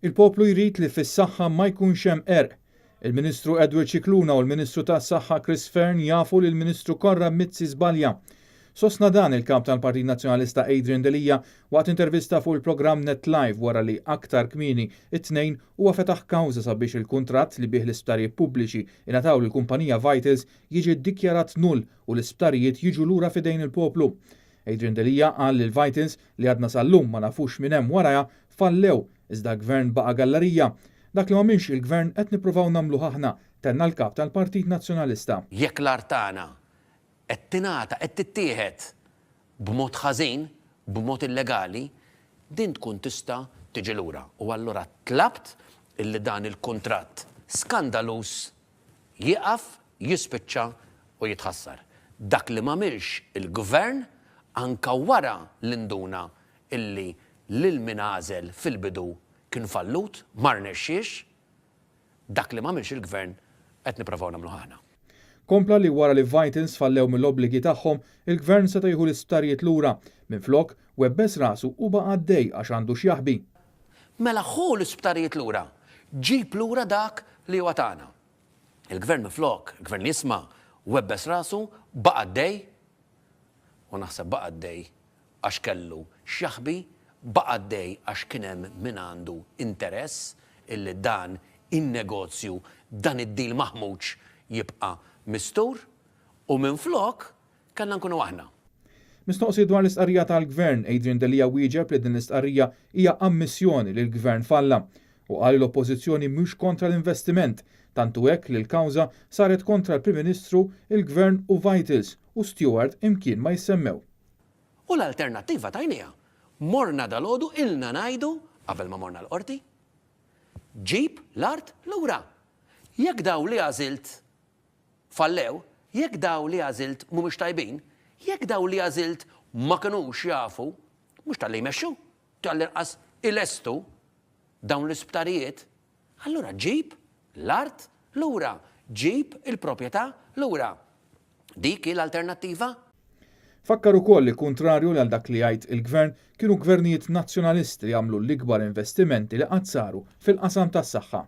Il-poplu jrid li fis-saħħa ma jkunx hemm qerq. Il-Ministru Edward Scicluna u l-Ministru tas-Saħħa Chris Fearne jafu li l-Ministru Konrad Mizzi żbalja. Sostna dan il-Kap tal-Partit Nazzjonalista Adrian Delia waqt intervista fuq il-programm Net Live wara li aktar kmieni it-Tnejn huwa fetaħ kawża sabiex il-kuntratt li bih l-isptarijiet pubbliċi ingħataw lill-kumpanija Vitals jiġi ddikjarat null u l-isptarijiet jiġu lura f'idejn il-poplu. Adrian Delia qal li l-Vitals, li għadna sal-lum ma nafux min hemm warajha, fallew, iżda l-Gvern baqa' gallarija. Dak li m'għamilx il-Gvern qed nippruvaw nagħmluh aħna, tenna l-Kap tal-Partit Nazzjonalista. Jekk l-art tagħna qed tingħata, qed tittieħed b'mod ħażin, b'mod illegali, din tkun tista' tiġi lura. U allura tlabt illi dan il-kuntratt skandaluż jieqaf, jispiċċa u jitħassar. Dak li m'għamilx il-Gvern anka wara li nduna illi lil min għażel fil-bidu kien fallut, ma rnexxiex, dak li m'għamilx il-Gvern qed nipprovaw nagħmluh aħna. Kompla li wara li Vitals fallew mill-obbligi tagħhom, il-Gvern seta' jieħu l-isptarijiet lura. Minflok, webbes rasu u baqa' għaddej għax għandu x'jaħbi. Mela ħu l-isptarijiet lura, ġib lura dak li huwa tagħna. Il-Gvern minflok, il-Gvern li jisma', webbes rasu, baqa' għaddej, u naħseb baqa' għaddej għax kellu x'jaħbi, baqa' għaddej għax kien hemm min għandu interess illi dan in-negozju, dan id-deal maħmuġ jibqa' mistur, u minflok kellna nkunu aħna. Mistoqsi dwar l-istqarrija tal-Gvern, Adrian Delia wieġeb li din l-istqarrija hija ammissjoni li l-Gvern falla. U qal li l-Oppożizzjoni mhux kontra l-investiment, tant hu hekk li l-kawża saret kontra l-Prim Ministru, il-Gvern u Vitals u Steward imkien ma jissemmew. U l-alternattiva tajniha. Morna dalgħodu ilna ngħidu, qabel ma morna l-Qorti, ġib l-art lura. Jekk dawn li għażilt fallew, jekk dawn li għażilt mhumiex tajbin, jekk dawn li għażilt ma kinux jafu, mhux talli jmexxu, tal-inqas ilestu dawn l-isptarijiet, allura ġib l-art lura, ġib il-proprjetà lura. Dik hi l-alternattiva? Fakkar ukoll li kuntrarju għal dak li jgħid il-Gvern, kienu gvernijiet Nazzjonalisti li għamlu l-ikbar investimenti li qatt saru fil-qasam tas-saħħa.